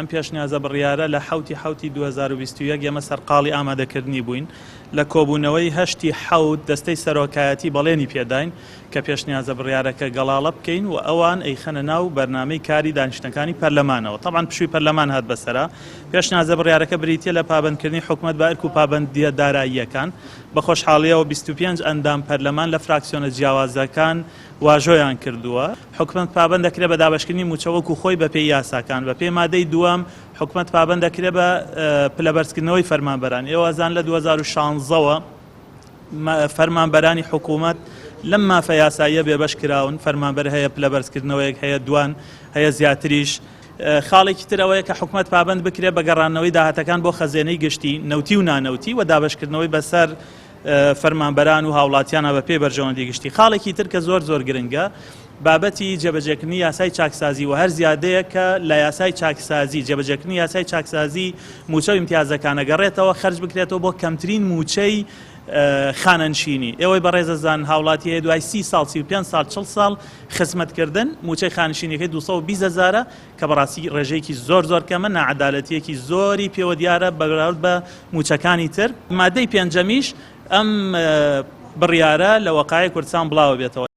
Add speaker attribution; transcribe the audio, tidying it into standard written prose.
Speaker 1: ئەم پێشنیازە بڕیارە لە حەوتی حەوتی 2021 ئێمە سەرقاڵی ئامادەکردنی بووین. لە کۆبوونەوەی هەشتی حەوت دەستەی سەرۆکایەتی بەڵێنی پێداین کە پێشنیازە بڕیارەکە گەڵاڵە بکەین و ئەوان ئەیخەنە ناو بەرنامەی کاری دانیشتنەکانی پەرلەمانەوە. تەبعەن پشووی پەرلەمان هات بەسەرا. پێشنیازە بڕیارەکە بریتییە لە پابەندکردنی حکومەت بە ئەرک و پابەندییە داراییەکان. بە خۆشحاڵییەوە 25 ئەندام پەرلەمان لە فراکسیۆنە جیاوازەکان واژۆیان کردووە. حکومەت پابەند دەکرێت بە دابەشکردنی مووچە وەکو خۆی بەپێی یاساکان. بەپێی مادەی دووەم حکومەت پابەند دەکرێت بە پلەبەرزکردنەوەی فەرمانبەران. ئێوە ئەزانن لە 2016 وە فەرمانبەرانی حکوومەت لەم مافە یاساییە بێبەش کراون. فەرمانبەر هەیە پلەبەرزکردنەوەیەک هەیە دوان هەیە زیاتریش. خاڵێکی تر ئەوەیە کە حکومەت پابەند بکرێت بە گەڕاندنەوەی داهاتەکان بۆ خەزێنەی گشتی نەوتی و نانەوتی و دابەشکردنەوەی بەسەر فەرمانبەران و هاوڵاتیانە بە پێی بەرژەوەندی گشتی. خاڵێکی تر کە زۆر زۆر گرنگە بابەتی جێبەجێکردنی یاسای چاکسازی و هەر زیادەیەک کە لە یاسای چاکسازی جێبەجێکردنی یاسای چاکسازی مووچە و ئیمتیازەکان ئەگەڕێتەوە خەرج بکرێتەوە بۆ کەمترین مووچەی خانەنشینی. ئێوەی بەڕێزەزان هاوڵاتی هەیە دوای 30 ساڵ 35 ساڵ 40 ساڵ خزمەتکردن مووچەی خانەنشینیەکەی 220 هەزارە کە بەڕاستی ڕێژەیەکی زۆر زۆر کەمە، ناعەدالەتییەکی زۆری پێوە دیارە بەراورد بە مووچەکانی تر. مادەی پێنجەمیش ئەم بڕیارە لە وەقایع کوردستان بڵاوەبێتەوە.